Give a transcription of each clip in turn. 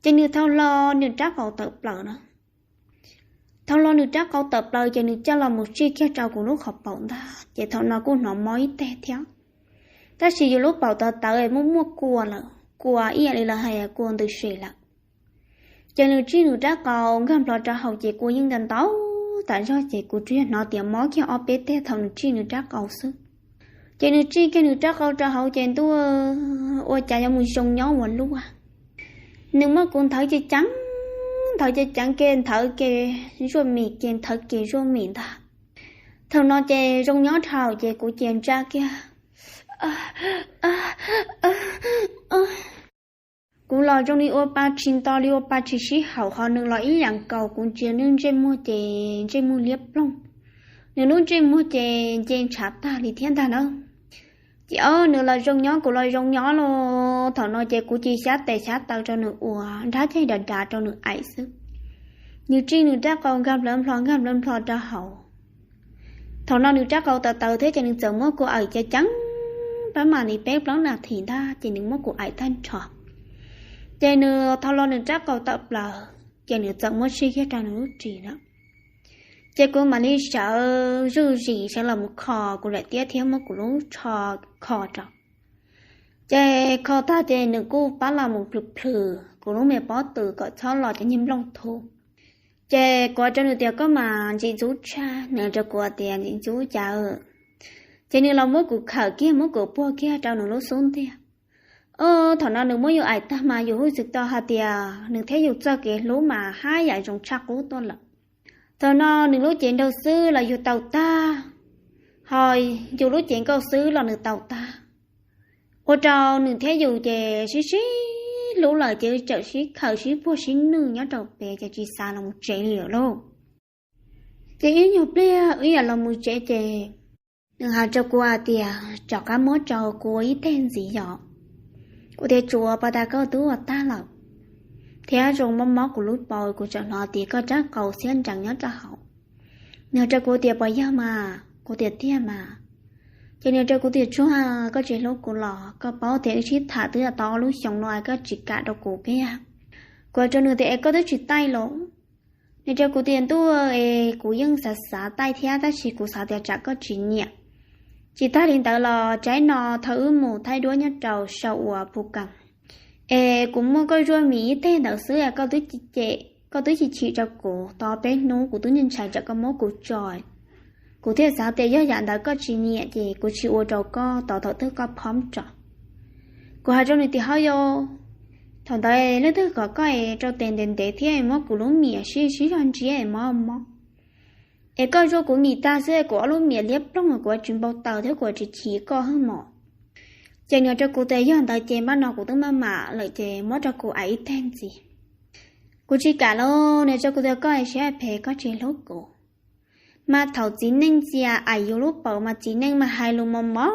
Ces nws thau hlo nws rab qau tawm plaws no. Thau hlo nws rab qau tawm plaws ces nws coj los mus tsij kiag rau kuv lub qhov paum ntag, ces thaum no kuj hnov mob ib teg thiab. Tab sis yus lub paum tawv tawv muaj muaj kua lawm, kua ib yam li lawv hais kua ntws se lawm. Ces nws tsij nws rab qau nkag nplo rau hauv ces kua yeej ntau ntau tas zog ces kuv tsuas yog hnov tias mob kiag ob peb teg thaum nws tsij nws rab qau xwb. Ces nws tsij kiag nws rab qau rau hauv ces ntuj, ua cas yuav mus zoo nyob ua luaj. Nws muab kuv nthawv ceev ceev, nthawv ceev ceev ke nthawv ke zuaj mis ke nthawv ke zuaj mis ntag. Thaum no ces zoo nyob dhau ces kuv cia ntsa kiag. Kuv los zoo li ua pa tsis nto li ua pa tsis sib haum, ho nws los ib yam nkaus, kuv ntsia nws ntsej muag ces ntsej muag liab ploog, nws lub ntsej muag ces nce ntshav tag li thiab ntag na. Ces o nws los zoo nyob kuv los zoo nyob los thaum no ces kuv cia xyab tes xyab taw rau nws ua, nrab ceg dav dav rau nws aim xwb. Nws tsij nws rab qau nkag nplawv nplho nkag nplawv nplho rau hauv. Thaum no nws rab qau tawv tawv thiab ces nws txawm muab kuv aim ceev ceev pab mam li peb plaub nas this ntag ces nws muab kuv aim tag nrho. Ces nws thau hlo nws rab qau tawm plaws ces nws txawm muab tsij kiag rau nws lub ris na. Ces kuv mam li sawv zuj zis sawv los mus kho kuv daim tiab thiab muab kuv lub tsho kho rau. Ces kho tag ces nws kuj pab los mus plhws plhws kuv lub me pob tw kom txhob los cov niag nplooj thuv. Ces kuv hais rau nws tias koj mas ntxim ntxub tshaj, nws rau kuv tias ntxim ntxub cas. Ces nws los muab kuv khawm kiag muab kuv puag kiag rau nws lub xub ntiag. O, thaum no nws muab yus aim tag mas yus hub xwm tau hais tias nws thiab yus txoj kev hlub mas haj yam zoo tshaj qub tuaj lawm. Thaum no nws lub cev nraug xwb los yus tau tag, ho yus lub cev nkauj xwb los nws tau tag. Ua rau nws thiab yus ces sib sib hlub lawm ces tsawm sib khawm sib puag sib nwj nyob rau pem ces tsis xav los mus tsev li lawm lauj. Ces ib nyuag pliag ib yam los mus tsev ces nws hais rau kuv hais tias rov qab muab rau kuv ua ib teg ntxiv yom. Kuv tias tsuav pas tas koj twb ua tag lawm, thiab zoo mob mob kuv lub paum kuv tseem hnov tias koj rab qau xiab nrees nyob rau hauv. Nws hais rau kuv tias puas yog mas, kuv tias tiag mas. Ces nws hais rau kuv tias tsuag, koj tsis hlub kuv los? Koj paub tias wb sib tham twb tau ob lub xyoos no koj tsis kam rau kuv kiag. Kuv hais rau nws tias es koj twb tsis taij los? Nws rau kuv tias ntuj es kuv yeej xav xav taij thiab tab sis kuv xav tias tsam koj tsis nyiam. Tsis tag li ntawd los tsaib no thaum wb mus thaij duab nyob rau sau uas phu kas es kuv muab koj zuaj mis ib teg ntawd xwb koj twb chim chim rau kuv tau peb hnub, kuv twb ntshai tsam koj muab kuv tso. Kuv thiaj xav tias yog yam ntawd koj tsis nyiam ces kuv tsis ua rau koj tos thaum twg koj phob rau. Kuv hais rau nws tias ho yau, thaum ntawd leej twg kom koj es rau tes ntev ntev thiab muab kuv lub miam sib sib zog ntsiab es mob mob, es koj zuaj kuv mis tag xwb kuv ob lub miam liab ploog kuv tsis npau taws thiab kuv tsis chim koj hwj mos. Ces nws rau kuv tias yog ntawd ces npaj no kuv twb maj mam lawm ces muab rau kuv aim ib teg ntxiv. Kuv tsis kam lauj, nws rau kuv tias koj siab phem koj tsis hlub kuv. Mas thaum txiv neej ntsia aim yus lub paum mas txiv neej mas hais lus mos mos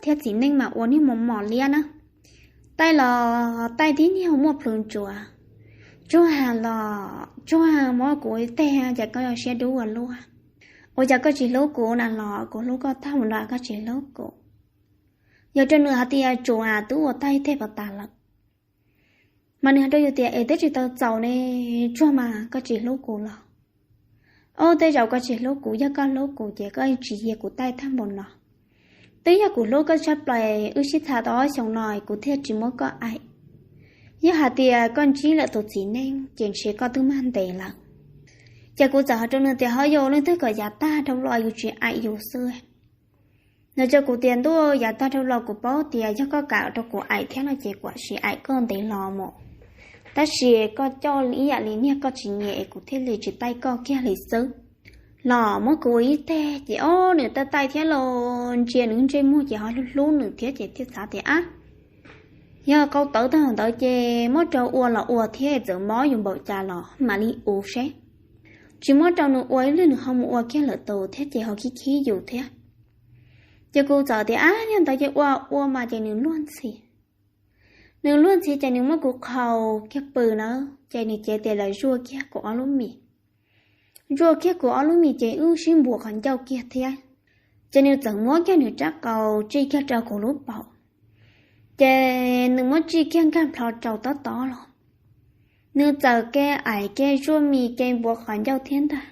thiab txiv neej mas ua niag mos mos liab na. Taij los taij tib niag muaj plhws ntsuav, tsuag los tsuag muab kuv ib teg ces koj yuav siab dub ua luaj. Ua cas koj tsis hlub kuv na los kuv hlub koj tag mus los koj tsis hlub kuv? Yog rau nws hais tias tsuav twb ua taij teg pas tas lawm. Mas nws hais rau yus tias es twb tsis tau txaus ne, tsuag mas koj tsis hlub kuv los? Ob, tej zaum koj tsis hlub kuv, yog koj hlub kuv ces koj tsis yig kuv taij tag npaum no. Twb yog kuv hlub koj tshaj plaws wb sib tham tau ob xyoos no kuv thiaj tsis muab koj aim. Yog hais tias koj ntsib lawm tus txiv neej ces ntshe koj twb mag ntes lawm. Ces kuv txawm hais rau nws tias ho yog leej twg kom yav tag dhau los yus tsis aim yus xwb. Nws rau kuv tias ntuj, yav tag dhau los kuv paub tias yog koj kam rau kuv aim thiab no ces kuv sim aim koj ntev los mus, tab sis koj coj ib yam li niag koj tsis nyiam es kuv thiaj li tsis taij koj kiag li xwb. Los muab kuv ua ib teg ces ob nws taij taij thiab los ntsia nws ntsej muag ces ho hlub hlub nws thiab ces thiaj xav tias ab, yog qau tawv tag ntawd ces muab rau ua los ua thiab txawm mob yus npaum cas los mam li ua seb. Tsis muab rau nws ua ib lig nws ho mus ua kiag lawm tus thiab ces ho khib khib yus thiab. Ces kuv txawm tias ab, yog ntawd ces ua ua mas ces nws luag ntxhi. Nws luag ntxhi ces nws muab kuv qhau kiag pw na, ces nws cev tes los zuaj kiag kuv ob lub mis. Zuaj kiag kuv ob lub mis ces wb sib npuas qhov ncauj kiag thiab. Ces nws txawm muab kiag nws rab qau tsij kiag rau kuv lub paum. Ces nws muab tsij kiag nkag plho rau tob tob los. Nws txawm ke aim ke zuaj mis ke npuav qhov ncauj thiab ntag.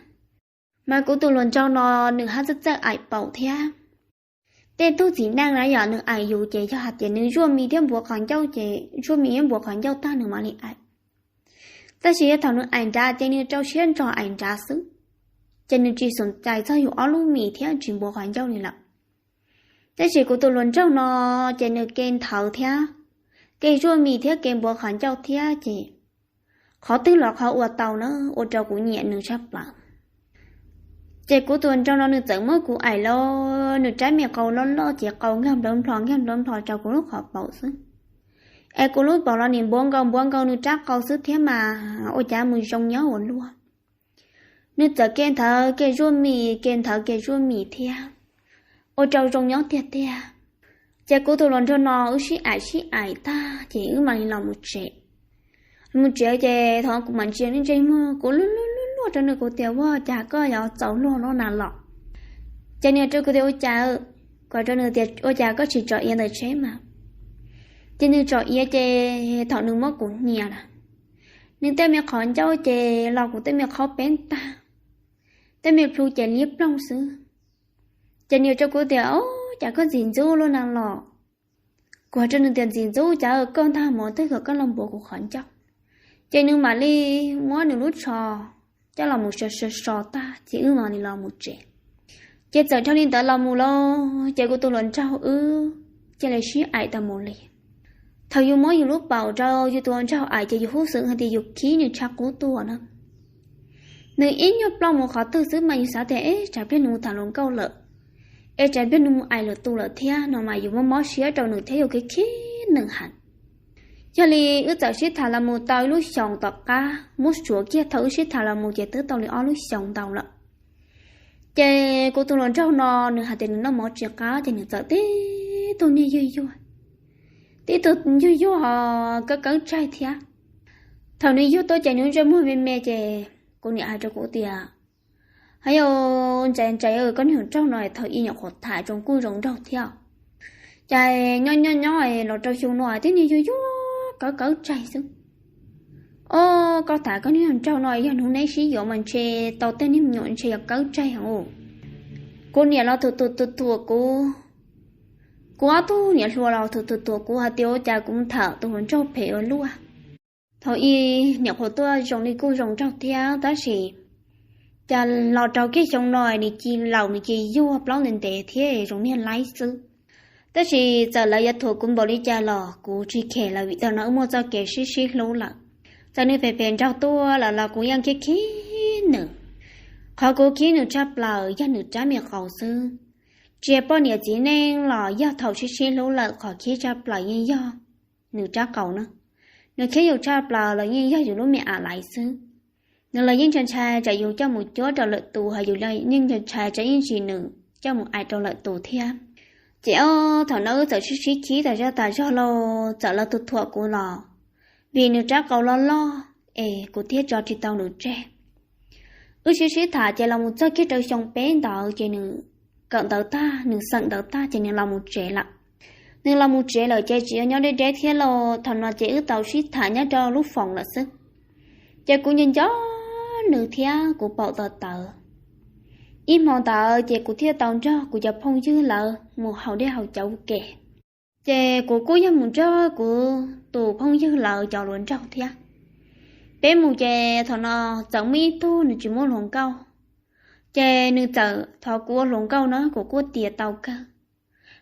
Mas kuv tus hluas nraug no nws haj txawj txawj aim paum thiab. Tej tug txiv neej na yog nws aim yus ces yog hais tias nws zuaj mis thiab npuav qhov ncauj ces zuaj mis thiab npuav qhov ncauj tag nws mam li aim. Tab sis yog thaum nws aim nrad ces nws rau siab nrog aim nrad xwb, ces nws tsis xum cais txog yus ob lub mis thiab tsis npuav qhov ncauj li lawm. Tab sis kuv tus hluas nraug no ces nws ke nthawv thiab, ke zuaj mis thiab ke npuav qhov ncauj thiab ces qhov twg los qhov uas tau na, ua rau kuv nyiam nws tshaj plaws. Ces kuv tus hluas nraug no nws txawm muab kuv aim los nws rab me qau loj loj ces qau nkag nplawv nplho nkag nplawv nplho rau kuv lub qhov paum xwb. Es kuv lub paum los nim npuav nkaus npuav nkaus nws rab qau xwb thiab mas ua cas mus zoo nyob ua luaj. Nws txawm ke nthawv ke zuaj mis ke nthawv ke zuaj mis thiab, ua rau zoo nyob tiag tiag. Ces kuv tus hluas nraug no wb sib aim sib aim tag ces wb mam li los mus tsev. Mus tsev ces thaum kuv mam ntsia ntsej muag kuv luag luag luag rau nws kuv tias ua cas koj yuav txaus luag no na los. Ces nws rau kuv tias ua cas, kuv rau nws tias ua cas koj tsis tsom iav ntawm tsheb mas. Ces nws tsom iav ces thaum nws muab kuv hnia na, nws tej me qhov ncauj ces los kuv tej me qhov peb tag, tej me plhu ces liab ploog xwb. Ces nws rau kuv tias o, cas koj ntxim ntxub luaj na los. Kuv rau nws tias ntxim ntxub cas koj ntag mus twg kom koj los npuav kuv qhov ncauj. Ces nws mam li muab nws lub tsho coj los mus so so so tag ces wb mam li los mus tsev. Ces txawm dhau li ntawd los mus los ces kuv tus hluas nraug wb cia li sib aim tau mus li. Thaum yus muab yus lub paum rau yus tus hluas nraug aim ces yus hub xwm hais tias yus khib nws tshaj qub tuaj na. Nws ib nyuag ploj mus qhov twg xwb mas yus xav tias es tsam pliag nws mus tham hluas nkauj lawm, es tsam pliag nws mus aim lwm tus lawm thiab no mas yus muab mob siab rau nws thiab yus khib khib nws heev. Yog li wb txawm sib tham los mus tau ib lub xyoos tom qab muab suav kiag thaum wb sib tham los mus ces twb tau li ob lub xyoos ntau lawm. Ces kuv tus hluas nraug no nws hais tias nws noj mov tsis qab ces nws txawm tib tug niag yuag yuag, tib tug yuag yuag ho kawb kawb tsaig thiab. Thaum nws yuag tuaj ces nws ntsej muag me me ces kuv niam hais rau kuv tias, hais yau, ntsais ntsais koj niag hluas nraug no thaum ub nyuam qhuav tham zoo kuj zoo nraug thiab, cas nyob nyob nyob los rau xyoo no tib niag yuag yuag kawb kawb tsaig xwb. O, koj tham koj niag hluas nraug no yog hnub neb sib yuav mas ntshe tau tej niag me nyuam ntshe yuav kawb tsaig heev. Kuv niam los thuam thuam thuam kuv, kuv ob tug niam hluas los thuam thuam thuam kuv hais tias ua cas kuv mus tham tus hluas nraug phem ua luaj. Thaum ub nyuam qhuav tuaj zoo li kuj zoo nraug thiab tab sis cas los rau kiag xyoo no nws cia laus nws cia yuag plaub ntev ntev thiab zoo niag laib xwb. Tab sis txawm lawv yuav thuam kuv npaum li cas los kuv tsis khem lawm vim thaum no wb muaj txoj kev sib sib hlub lawm. Txawm nws phem phem nraug tuaj lawm los kuv yeej khib khib nws. Qhov kuv khib nws tshaj plaws yog nws rab me qau xwb. Tsis yog poj niam txiv neej los yog thaum sib sib hlub lawm qhov khib tshaj plaws yeej yog nws rab qau na. Nws khib yus tshaj plaws los yeej yog yus lub me a laiv xwb. Nws los yeej ntshai ntshai tsam yus coj mus cuab rau lwm tus, ho yus yeej ntshai ntshai tsam ib ntsis nws coj mus aim rau lwm tus thiab. Ces ob thaum no wb txawm sib sib khib tas zog tas zog los txawm lawv tus thuam kuv los, vim nws rab qau loj loj es kuv thiaj tso tsis tau nws tseg. Wb sib sib tham ces los mus txog kiag rau xyoo peb ntawd ces nws kawm ntawv tag, nws xeem ntawv tag ces nws los mus tsev lawm. Nws los mus tsev lawm ces tsis yog nyob deb deb thiab los thaum no ces wb tau sib tham nyob rau lub foos lawm xwb. Ces kuv nco nco nws thiab kuv paum tawv tawv. Ib hmo ntawd ces kuv thiaj tau nrog kuv cov phooj ywg lawv mus haus dej haus cawv ua ke. Ces kuv kuj yog mus nrog kuv tus phooj ywg lawv cov hluas nraug thiab. Peb mus ces thaum no txawm muaj ib tug nws tsis muaj hluas nkauj, ces nws txawm thov kuv ua hluas nkauj na kuv kuj tiav tau kawg.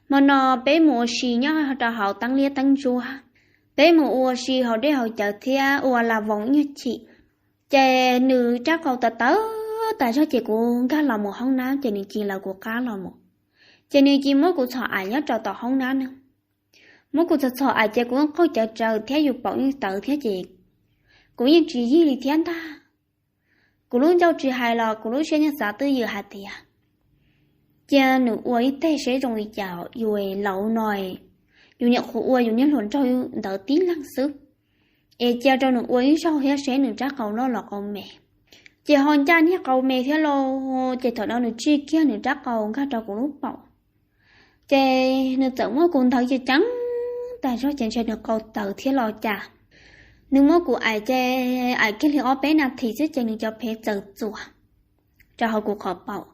Hmo no peb mus ua si nyob rau hauv teeb liab teeb ntsuab, peb mus ua si haus dej haus cawv thiab ua la voos ib nyuag chim. Ces nws rab qau tawv tawv tas zog ces kuv nkag los mus hoob nab ces nws cia lawv kuv qab los mus. Ces nws cia muab kuv txhom aim nyob rau tom hoob nab na. Muab kuv txhom txhom aim ces kuv qaug cawv tsaws thiab yus paum yeej tawv thiab ces kuv yeej tsis yig li thiab ntag. Kuv lub ncauj tsis hais los kuv lub siab yeej xav twj ywm hais tias cia nws ua ib teg seb zoo li cas, yus laus no, yus nyuam qhuav ua yus niag hluas nraug ntawd tib leeg xwb, es cia rau nws ua ib zaug thiab seb nws rab qau loj los qau me. Ces ho ncaj niag qau me thiab lauj, ces thaum no nws tsij kiag nws rab qau nkag rau kuv lub paum. Ces nws txawm muab kuv nthawv ceev ceev tas zog ces ntshe nws qau tawv thiab los cas. Nws muab kuv aim ces aim kiag li ob peb nas this xwb ces nws cov phev txawm txuas rau hauv kuv qhov paum.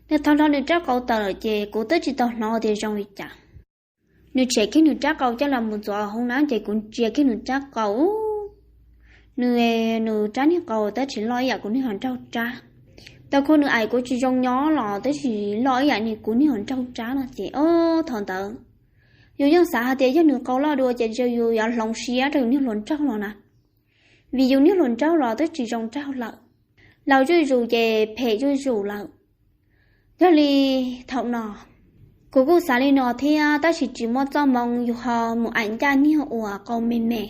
Nws thau hlo nws rab qau tawm lawm ces kuv twb tsis tau hnov tias zoo li cas. Nws tshem kiag nws rab qau coj los mus ntxuav hauv na ces kuv ntsia kiag nws rab qau, nws, nws rab niag qau tab tsis loj ib yam kuv niag hluas nraug rab. Tau kho nws aim kuv tsis zoo nyob los tab sis loj ib yam li kuv niag hluas nraug rab no ces ob thaum ntawd yus yeej xav hais tias yog nws qau loj dua ces yus yuav hloov siab rau yus niag hluas nraug los na, vim yus niag hluas nraug los twb tsis zoo nraug lawm, laus zuj zus ces phem zuj zus lawm. Yog li thaum no kuv kuj xav li no thiab tab sis tsis muaj txoj moo yus ho mus aim ncaj niag uas qau me me,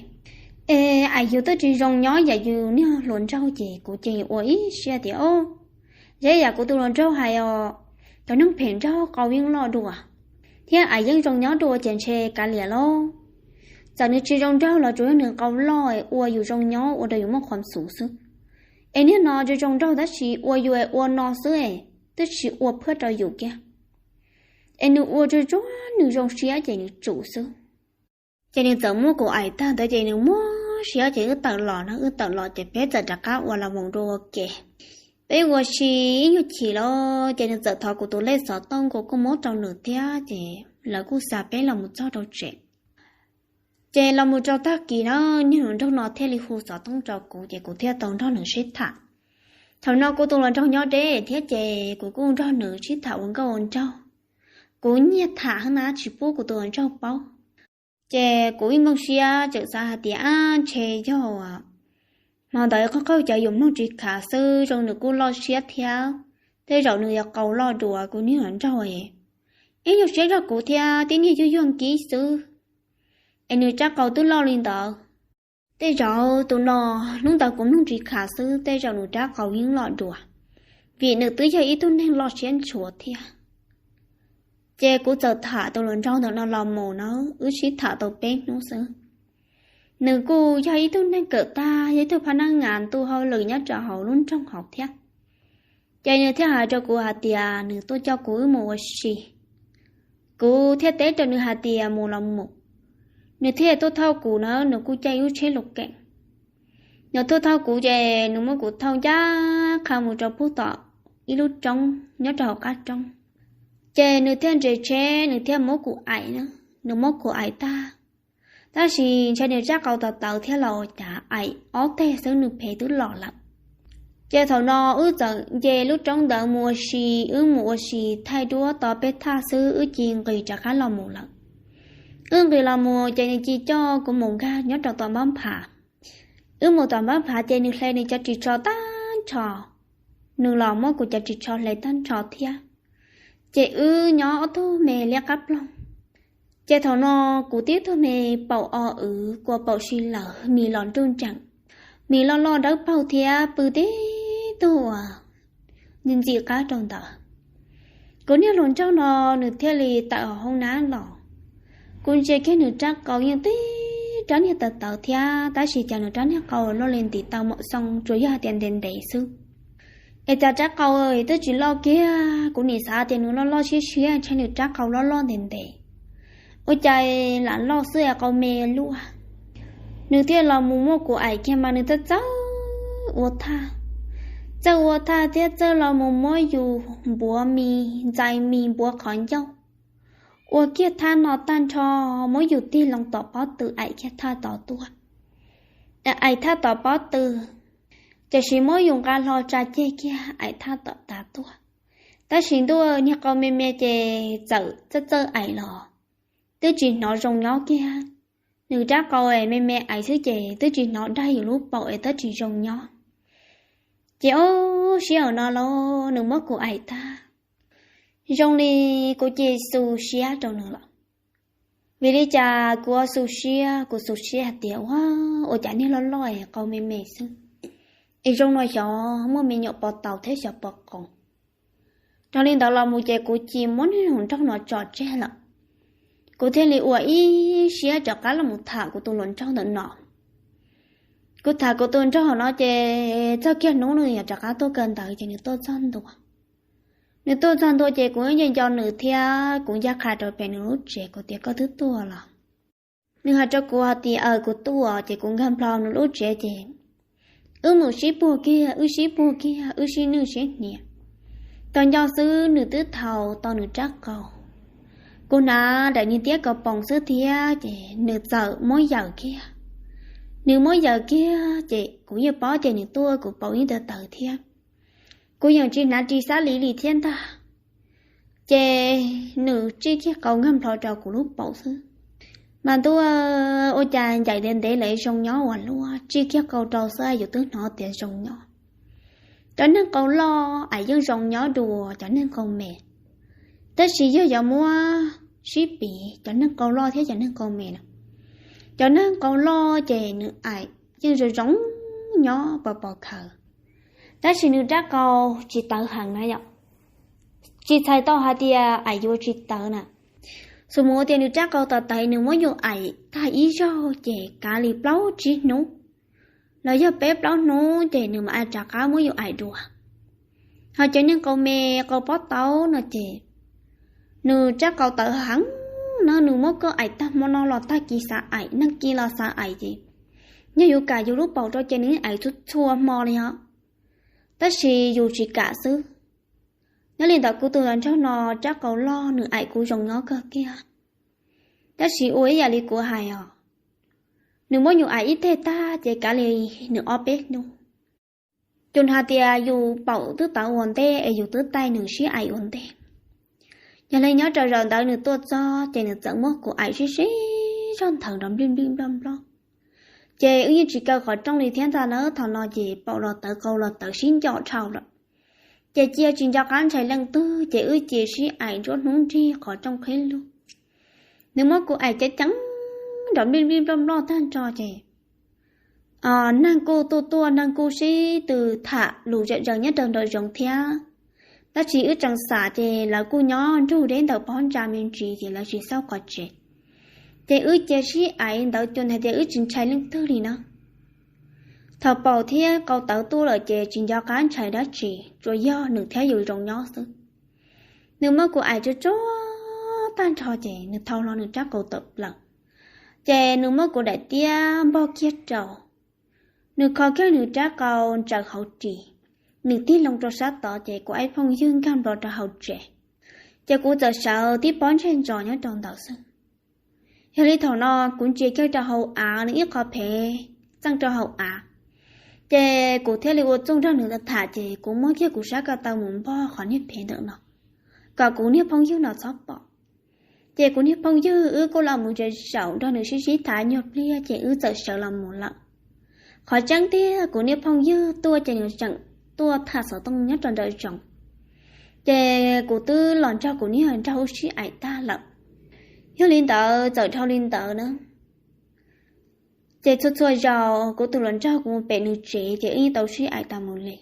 es aim yus twb tsis zoo nyob yam yus niag hluas nraug ces kuv ces ua ib siab tias o, yog yam kuv tus hluas nraug hais os, cov neeg phem nraug qau yeej loj dua thiab aim yeej zoo nyob dua ces ntshe kav liam lauj. Txawm nws tsis zoo nraug los tsuas yog nws qau loj ua yus zoo nyob ua rau yus muaj qhuam xuv xwb. Es niag no tsis zoo nraug tab sis ua yus es ua no xwb es twb tsis ua phaj rau yus kiag, es nws ua tsuag tsuag nws zoo siab ces nws tsum xwb. Ces nws txawm muab kuv aim tag ntawd ces nws muab siab ces wb tawm los no, wb tawm los ces peb txawm rov qab ua los mus dua ua ke. Peb ua si ib nyuag chim los ces nws txawm thov kuv tus lej xov tooj, kuv kuj muab rau nws thiab ces lawv kuj xa peb los mus txog rau tsev. Ces los mus rau tag kis na, niag hluas nraug no thiaj li hu xov tooj rau kuv ces kuv thiaj tau nrog nws sib tham. Thaum no kuv tus hluas nraug nyob deb thiab ces kuv kuj nrog nws sib tham ua nkauj ua nraug. Kuv nyiag tham hab na tsis pub kuv tus hluas nraug paub. Ces kuv ib nplooj siab tseem xav hais tias ab ntshe yog hmo ntawd qhov qawg cov yus mloog tsis khav xwb, zoo nws kuj loj siab thiab, tej zaum nws yuav qau loj dua kuv niag hluas nraug. Ib nyuag siab zog kuv thiab tib niag yuag yuag nkib xwb es nws rab qau twb loj li ntawd. Tej zaum tus no, hnub ntawd kuv mloog tsis khav xwb tej zaum nws rab qau yeej loj dua, vim nws twb yog ib tug neeg loj siab ntshua thiab. Ces kuv txawm tham tus hluas nraug ntawm no los mus na, wb sib tham tau peb hnub xwb. Nws kuj yog ib tug neeg kawm tag, yog ib tug phab nab ngas tu hauj lwm nyob rau hauv lub nroog hauv thiab. Ces nws thiaj hais rau kuv hais tias nws tuaj coj kuv wb mus ua si. Kuv thiaj teb rau nws hais tias mus los mus. Nws thiaj tuaj thauj kuv na, nws kuj caij lub tsheb lus keem. Nws tuaj thauj kuv ces nws muab kuv thauj ncaj qha mus rau puag tom ib lub roob nyob rau hauv qab roob. Ces nws thiaj nres tsheb, nws thiaj muab kuv aim na, nws muab kuv aim tag. Tab sis ntshe nws rab qau tawv tawv thiab los ua cas aim ob teg xwb nws phev twb los lawm. Ces thaum no wb txawm nce lub roob ntawd mus ua si, wb mus ua si thaij duab tau peb thaj xwb wb cia nqis rov qab los mus lawm. Wb nqis los mus ces nws cia coj kuv mus nkag nyob rau tom npab nphav. Wb mus tom npab nphav ces nws hle nws cov ris tsho tag nrho, nws los muab kuv cov ris tsho hle tag nrho thiab. Ces wb nyob ob tug me liab qab ploog. Ces thaum no kuv tib tug me paum o wv kua paum si lawm, mis los nruj nreem, mis loj loj dawb paug thiab pw tib tug uas ntxim qab rau ntawd. Kuv niag hluas nraug no nws thiaj li tawm hauv hoob nab los. Kuv ntsia kiag nws rab qau yeej tib rab niag tawv tawv thiab, tab sis cas nws rab niag qau loj li ntiv taw maum xoo, tsuas yog hais tias ntev ntev xwb. Es cas rab qau twb tsis loj kiag, kuv nim xav tias nws loj loj siab siab, ntshe nws rab qau loj loj ntev ntev, ua cas lam loj xwb es qau me luaj. Nws thiaj los mus muab kuv aim kiag mas nws txawj txawj ua thaj, txawj ua thaj thiab txawj los mus muab yus npuav mis, ntxais mis npuav qhov ncauj, ua kiag thaj no tag nrho, muab yus tig loo tom pob tw aim kiag thaj tod tuaj. Aim thaj tom pob tw, tiam sis muab yus nqa hlo tsa ceg kiag aim thaj tom tav tuaj. Tab sis ntuj, niag qau me me ces txawm txawj txawj aim los twb tsis hnov zoo nyob kiag. Nws rab qau es me me aim xwb ces twb tsis hnov dag yus lub paum es twb tsis zoo nyob. Ces ob sij hawm no los nws muab kuv aim tag, zoo li kuv cia xu siab rau nws lawm. Vim li cas kuv xu siab, kuv xu siab hais tias ua, ua cas niag loj loj es qau me me xwb, es zoo no xyov muaj me nyuam pov tau thiab xyov pov qau. Dhau li ntawd los mus ces kuv cia muab niag hluas nraug no tso tseg lawm. Kuv thiaj li ua ib siab rov qab los mus tham kuv tus hluas nraug ntawm no. Kuv tham kuv tus nraug no ces txog kiag hnub nws yuav rov qab tuaj kawm ntawv ces nws tuaj txog ntua. Nws tuaj txog ntua ces kuv nco nco nws thiab kuv ncaj qha rau pem nws lub tsev, kuv tias koj twb tuaj los? Nws hais rau kuv hais tias, Aws, kuv tuaj. Ces kuv nkag nplho nws lub tsev ces wb mus sib puag kiag, wb sib puag kiag, wb sib nwj sib hnia. Tau nco xwb nws twb thau tau nws rab qau. Kuv hnav daim niag tiab kaus poom xwb thiab ces nws txawm muab yaws kiag. Nws muab yaws kiag ces kuv yeej paub ces nws tuaj kuv paum yeej tawv tawv thiab. Kuv yeej tsis hnav ris xab li li thiab ntag. Ces nws tsij kiag qau nkag nplho rau kuv lub paum xwb. Mas ntuj, ua cas ncaim ntev ntev lawm zoo nyob ua luaj, tsij kiag qau rau xwb yus twb hnov tias zoo nyob. Cov neeg qau loj es yeej zoo nyob dua cov neeg qau me, tab sis yog yuav muab sib piv cov neeg qau loj thiab cov neeg qau me lawm, cov neeg qau loj ces nws es yeej zoo zoo nyob pos pos khaws, tab sis nws rab qau tsis tawv heev na yom. Tsis txhais tau hais tias es yuav tsis tawv na. Xus mus tias nws rab qau tawv tawv nws muab yus es tag ib zaug ces kav li plaub tsib hnub los yog peb plaub hnub ces nws mam rov qab muab yus es dua. Ho cov neeg qau me, qau pob taub no ces nws rab qau tawv heev no, nws muab koj es tag hmo no los tag kis xav es, nag kis los xav es ces yog yus kam yus lub paum rau ces nws es txhua txhua hmo li os, tab sis yus tsis kam xwb. Nyob li ntawd kuv tus hluas nraug no rab qau loj nws es kuv zoo nyob kawg kiag, tab sis ua ib yam li kuv hais os, nws muab yus es ib teg tag ces kav li nws ob peb hnub. Yus hais tias yus paum twb tawv ua ntej es yus twb taij nws sib es ua ntej. Yog li nyob rau zaum ntawd nws tuaj txog ces nws txawm muab kuv es sib sib zog nthawv nrov nplij nplij nploj nploj. Ces wb yeej tsis kaw qhov rooj li thiab ntag na, thaum no ces paum los tawv qau los tawv sib nco dhau lawm. Ces cia tsis nco qab ntshai leej twg ces wb cia sib es nruab hnub nrig qhov rooj qhib lug. Nws muab kuv es ceev ceev nrov nplij nplij nploj nploj tag nrho ces neeg kuj tuaj tuaj, neeg kuj sib tw tham lus zam zaws nyob rau nraum zoov thiab. Tab sis wb tseem xam ces lawv kuj nyob nrug deb ntawm pob ntsa me ntsis ces lawv tsis xauj qhov tsev. Ces wb cia sib es ntawd cuag hais tias wb tsis ntshai leej twg li na. Thaum paum thiab qau tawv tuaj lawm ces tsis nco qab ntshai dab tsi, tsuas yog nws thiab yus zoo nyob xwb. Nws muab kuv es tsuag tsuag tag nrho ces nws thau hlo nws rab qau tawm plaws, ces nws muab kuv daim tiab npog kiag rau. Nws kho kiag nws rab qau ntsaws hauv ris, nws tig loo rau sab tod ces kuv ib phooj ywg nkag nplo rau hauv tsev, ces kuv txawm sawv tib pob ntseg ntsos nyob rau ntawd xwb. Yog li thaum no kuv ntsia kiag rau hauv av, nws ib qho phev txeej rau hauv av, ces kuv thiaj li ua txuj nrog nws tham, ces kuv muab kiag kuv sab ko taw mus npog qhov niag phev ntawm no, kom kuv niag phooj ywg no txhob pom. Ces kuv niag phooj ywg wb kuj los mus zaum nrog nws sib sib tham nyuag pliag ces wb txawm sawv los mus lawm. Qhov tseeb tiag kuv niag phooj ywg tuaj ces nws tseem tuaj tham xov tooj nyob rau nraum zoov, ces kuv twb los nrog kuv niag nraug wb sib aim tag lawm. Yog li ntawd txawm dhau li ntawd na, ces txhua txhua zaus kuv tus hluas nraug kuv mus pem nws tsev ces wb yeej tau sib aim tas mus li.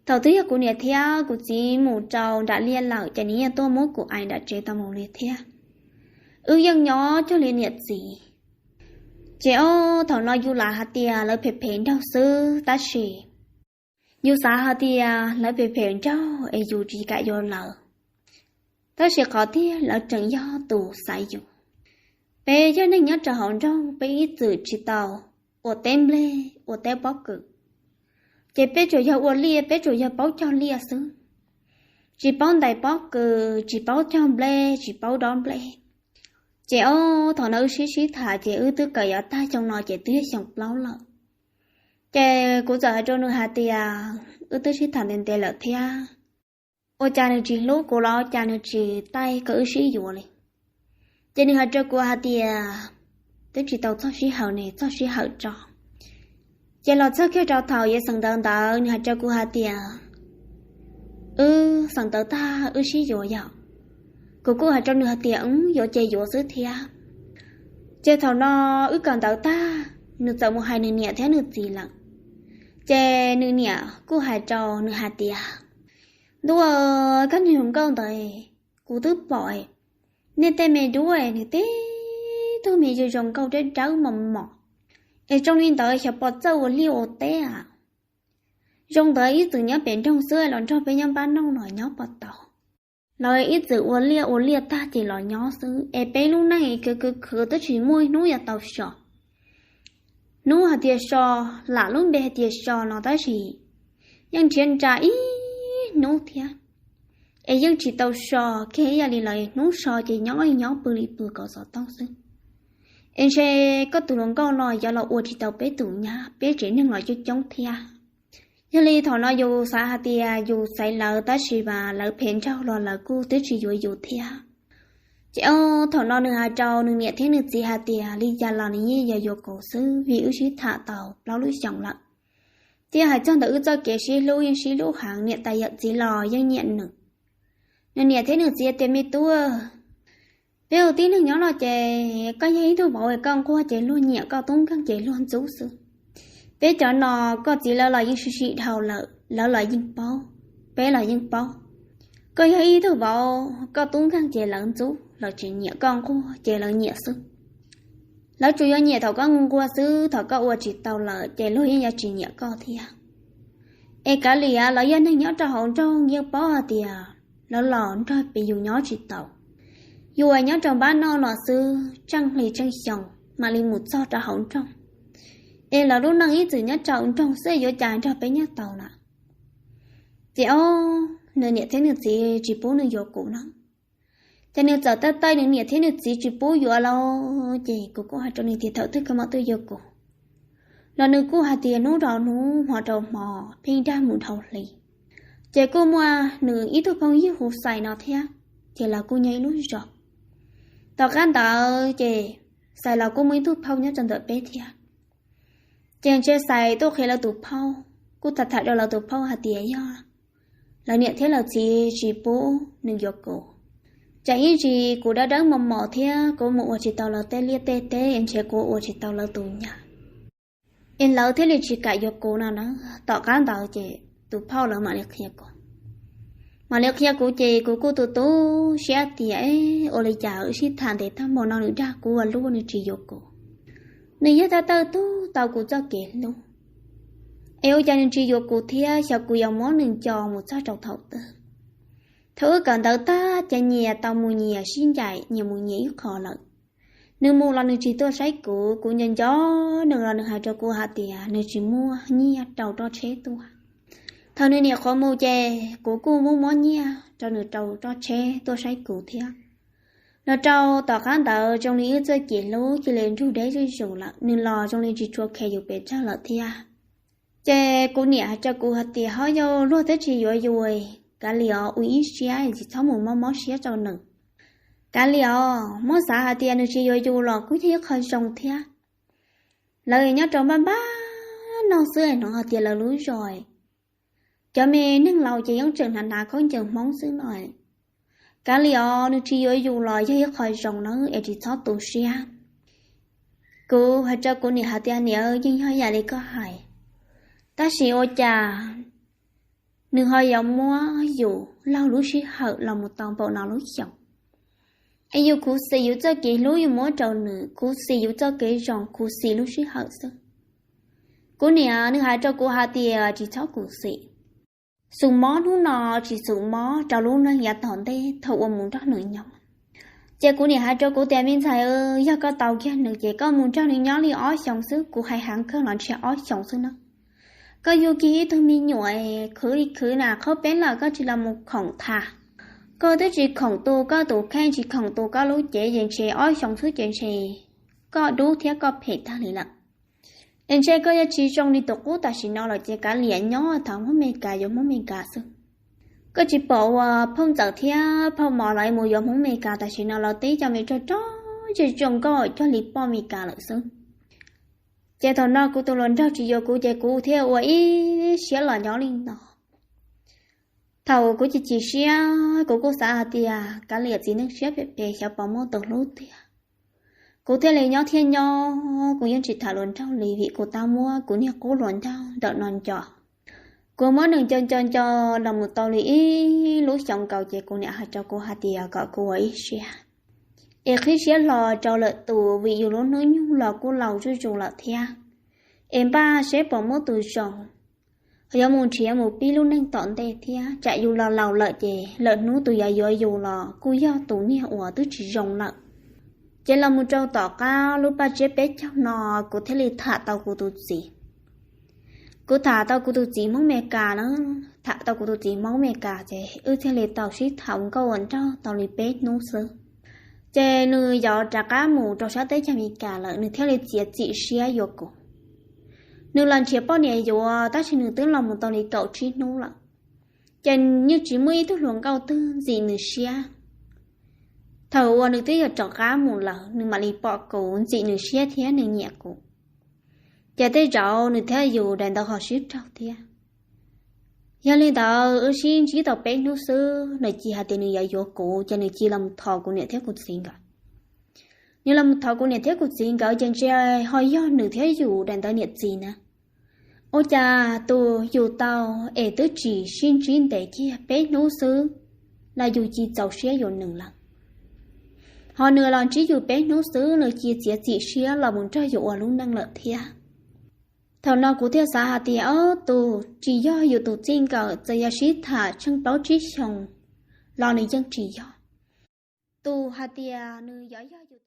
Thaum twb yog kuv niam thiab kuv txiv mus rau nram liaj lawm ces nws yeej tuaj muab kuv aim nram tsev tas mus li thiab. Wb yeej nyob cuag li niam txiv. Ces ob thaum no yus lam hais tias lawv phem phem nraug xwb tab sis yus xav hais tias lawv phem phem nraug es yus tsis kam yuav lawv, tab sis qhov tiag lawv tseem yog tus xaiv yus. Peb yog neeg nyob rau hauv nroog, peb ib txwm tsis tau ua teb nplej ua teb pob kws, ces peb tsuas yog ua liaj, peb tsuas yog paub cog liaj xwb, tsis paub ntais pob kws, tsis paub cog nplej, tsis paub dob nplej. Ces ob thaum no wb sib sib tham ces wb twb kawm yav tag xyoo no ces twb yog xyoo plaub lawm. Ces kuv txawm hais rau nws hais tias wb twb sib tham ntev ntev lawm thiab, ua cas nws tsis hlub kuv los ua cas nws tsis taij kom wb sib yuav li. Ces nws hais rau kuv hais tias twb tsis tau txog sij hawm ne, txog sij hawm tso. Ces los txog kiag rau thaum yuav xeem ntawv ntawd nws hais rau kuv hais tias wb xeem ntawv tag wb sib yuav yom. Kuv kuj hais rau nws hais tias wb yuav ces yuav xwb thiab. Ces thaum no wb kawm ntawv tag, nws txawm mus hais nws niam thiab nws txiv lawm. Ces nws niam kuj hais rau nws hais tias, Ntuj, koj niag hluas nkauj ntawd, kuv twb pom nej tej me duab nws tib tug me zoo zoo nkauj dawb dawb mos mos, es zoo li ntawd xyov puas txawj ua liaj ua teb a. Zoo ntawd ib txwm nyob pem nroog xwb los nrog peb nyob npab noog no nyob puas tau. Lawv ib txwm ua liaj ua liaj tag ces los nyob xwb, es peb lub neej khwv khwv khwv twb tsis muaj ib hnub yuav tau so. Hnub hais tias so, lam lub npe hais tias so no tab sis yeej nrhiav nra ib hnub thiab, es yeej tsis tau so kiag ib yam li lawv hnub so ces nyob nyob pw li pw kom xov tooj xwb. Es ntshe koj tus hluas nkauj no yuav los ua tsis tau peb tus nyab, peb tsev neeg los coob coob thiab. Yog li thaum no yus xav hais tias yus xaiv lawv tab sis mas lawv phem nraug los lawv kuj twb tsis yuav yus thiab. Ces o, thaum no nws hais rau nws niam thiab nws txiv hais tias li cas los nws yeej yog yuav kuv xwb vim wb sib tham tau plaub lub xyoos lawm, thiab hais txog ntawm wb txoj kev sib hlub yeej sib hlub heev, niam tais yawm txiv los yeej nyiam nws. Nws niam thiab nws txiv tias me tub, peb ua tib neeg nyob no ces koj yog ib tug vauv es koj nquag ces luag nyiam, koj tub nkeeg ces luag ntxub xwb. Peb cov no koj txiv lawv los yeej sib sib dhau lawm, lawv los yeej paub, peb los yeej paub. Koj yog ib tug vauv koj tub nkeeg ces lawv ntxub, lawv tsis nyiam, koj nquag ces lawv nyiam xwb. Lawv tsuas yuav nyiam thaum koj nquag xwb, thaum koj ua tsis tau lawm ces luag yeej yuav tsis nyiam koj thiab. Es kav liam, lawv yog neeg nyob rau hauv nroog yeej paub hais tias lawv los nrog peb yus nyob tsis tau. Yus uas nyob rau npab noj no xwb, tsheej hli tsheej xyoo mam li mus txog rau hauv nroog, es lawv lub neej ib txwm nyob rau nroog xwb yuav cas nrog peb nyob tau na. Ces o, nws niam thiab nws txiv tsis pub nws yuav kuv no. Ces nws txawm taij taij nws niam thiab nws txiv tsis pub yuav lawm, ces kuv kuj hais rau nws tias thaum twg koj mam tuaj yuav kuv. Los nws kuj hais tias hnub rau hnub, hmo rau hmo, pheej dag mus dhau hli. Ces kuj muaj nws ib tug phooj ywg hu Xais no thiab, ces lawv kuj nyob ib lub zos. Tom qab ntawd ces Xais los kuj muaj ib tug phauj nyob rau ntawm peb thiab. Ces ntshe Xais tuaj qhia lawv tus phauj, kuj tham tham rau lawv tus phauj hais tias yog lawv niam thiab lawv txiv tsis pub nws yuav kuv, tsam ib ntsis kuv dawb dawb mos mos thiab kuv mus ua tsis tau lawv tej liaj tej teb es ntshe kuv ua tsis tau lawv tus nyab, es lawv thiaj li tsis kam yuav kuv no na. Tom qab ntawd ces tus phauj lawv mam li qhia kuv. Mam li qhia kuv ces kuv kuj tu tu siab tias ua li cas wb sib tham ntev tag npaum no nws dag kuv ua luaj nws tsis yuav kuv. Nws yog tab tawj tug tau kuv txoj kev hlub, es ua cas nws tsis yuav kuv thiab xyov kuv yuav muab nws nco mus txog rau thaum twg. Thaum wb kawm ntawv tag ces nyias tau mus nyias sib ncaim, nyias mus nyias ib qho lawm. Nws mus los nws tsis tuaj saib kuv, kuv nco nco nws los nws hais rau kuv hais tias nws tsis muaj nyiaj rau roj tsheb tuaj. Thaum nws niam qhuav mus ces kuv kuj muab muab nyiaj rau nws rau roj tsheb tuaj saib kuv thiab. Los rau tom qab ntawd zoo li wb txoj kev hlub cia li nrug deb zuj zus lawm, nws los zoo li tsis tshua khe yus pes tsawg lawm thiab. Ces kuv niam hais rau kuv hais tias ho yog luag twb tsis yuav yus, kav liam os, ua ib siab tsis txhob mus mob mob siab rau nws. Kav liam os, muab xav hais tias nws tsis yuav yus los kuj yog ib qho zoo thiab. Lawv nyob rau npaj npaj noj xwb es hnov hais tias lawv lub zos cov me neeg laus ces yeej tseem hnav hnav khaub ncaws Hmoob xwb no. Kav liam os, nws tsis yuav yus los yog ib qho zoo nawb es tsis txhob tu siab. Kuv hais rau kuv niam hais tias niam, yeej yog yam li koj hais, tab sis ua cas nws ho yuav muab yus laug lub sij hawm los mus tau npaum no lub xyoos, es yus khuv xim yus txoj kev hlub yus muab rau nws, khuv xim yus txoj kev zoo, khuv xim lub sij hawm xwb. Kuv niam nws hais rau kuv hais tias tsis txhob khuv xim, xum mob hnub no tsis xum mob rau lub neej yav tom ntej thaum uas mus nrog nws nyob. Ces kuv niam hais rau kuv tias me ntxhais, yog koj tau kiag nws ces koj mus nrog nws nyob li ob xyoos xwb, kuv hais heev kawg los ntshe ob xyoos xwb na. Koj yug kiag ib tug me nyuam khwv li khwv na, qhaub peeb lawm koj tsis los mus khoom tham. Koj twb tsis khoom tu koj tus kheej, tsis khoom tu koj lub cev ces ntshe ob xyoos xwb ces ntshe koj dub thiab koj phem tag li lawm. Es ntshe koj yuav tsis zoo li tus qub tam sim no lawm ces kav liam nyob thaum Hmoob Mes Kas yuav Hmoob Mes Kas xwb. Koj tsis pom uas phauj ntxawm thiab phauj mos lawv mus yuav Hmoob Mes Kas tam sim no lawv teb cov me rog rog ntse tsuag nkauj cuag li poj Mes Kas lawm xwb. Ces thaum no kuv tus hluas nraug tsis yuav kuv ces kuv thiaj ua ib siab los nyob li no. Thaum kuv chim chim siab kuv kuj xav hais tias kav liam txiv neej siab phem phem xyov puas muaj tus hlub tiag. Kuv thiaj li nyob thiab nyob, kuv yeej tsis tham hluas nraug li vim kuv tab muab kuv niag qub hluas nraug ntawm no nco. Kuv muab nws nco nco nco los mus tau li ib lub xyoos nkaus ces kuv niam hais rau kuv hais tias kom kuv ua ib siab, es qhib siab hlo rau lwm tus vim yus lub hnub nyoog los kuj laus zuj zus lawm thiab. Es npaj seb puas muaj tus zoo. Yuav mus nrhiav mus pib lub neej tom ntej thiab, tsam yus los laus lawm ces lwm hnub tus yuav yuav yus los kuj yog tus niag uas twb tsis zoo lawm. Ces los mus rau tom qab lub paj tsiab peb caug no, kuv thiaj li tham tau kuv tus txiv. Kuv tham tau kuv tus txiv Hmoob Amelikas na, tham tau kuv tus txiv Hmoob Amelikas ces wb thiaj li tau sib tham ua nkauj ua nraug tau li peb hnub xwb, ces nws yuav rov qab mus rau sab teb chaws Amelikas lawm, nws thiaj li txiav txim siab yuav kuv. Nws los nrhiav poj niam yuav tab sis nws twb los mus tau li kaum tsib hnub lawm, ces yeej tsis muaj ib tug hluas nkauj twg ntxim nws siab. Thaum uas nws twb yuav rov qab mus lawm, nws mam li pom kuv ntxim nws siab thiab nws nyiam kuv, ces tej zaum nws thiab yus daim ntawd ho sib raug thiab. Yog li ntawd wb sib ntsib tau peb hnub xwb, nws cia hais tias nws yuav yuav kuv, ces nws cia los mus thov kuv niam thiab kuv txiv nkawd. Nws los mus thov kuv niam thiab kuv txiv nkawd ces ntshe ho yog nws thiab yus daim ntawd niam txiv na. Ua cas tus yus tau es twb tsis sib ntsib ntev kiag peb hnub xwb los yus cia txaus siab yuav nws lawm, ho nws los ntsib yus peb hnub xwb nws cia txiav txim siab los mus nrog yus ua lub neej lawm thiab. Thaum no kuv thiaj xav hais tias ob tus tsis yog yus tus txij nkawm, txawm yog sib tham tsheej plaub tsib xyoos los nws yeej tsis yog. Tus hais tias nws yuav yog yus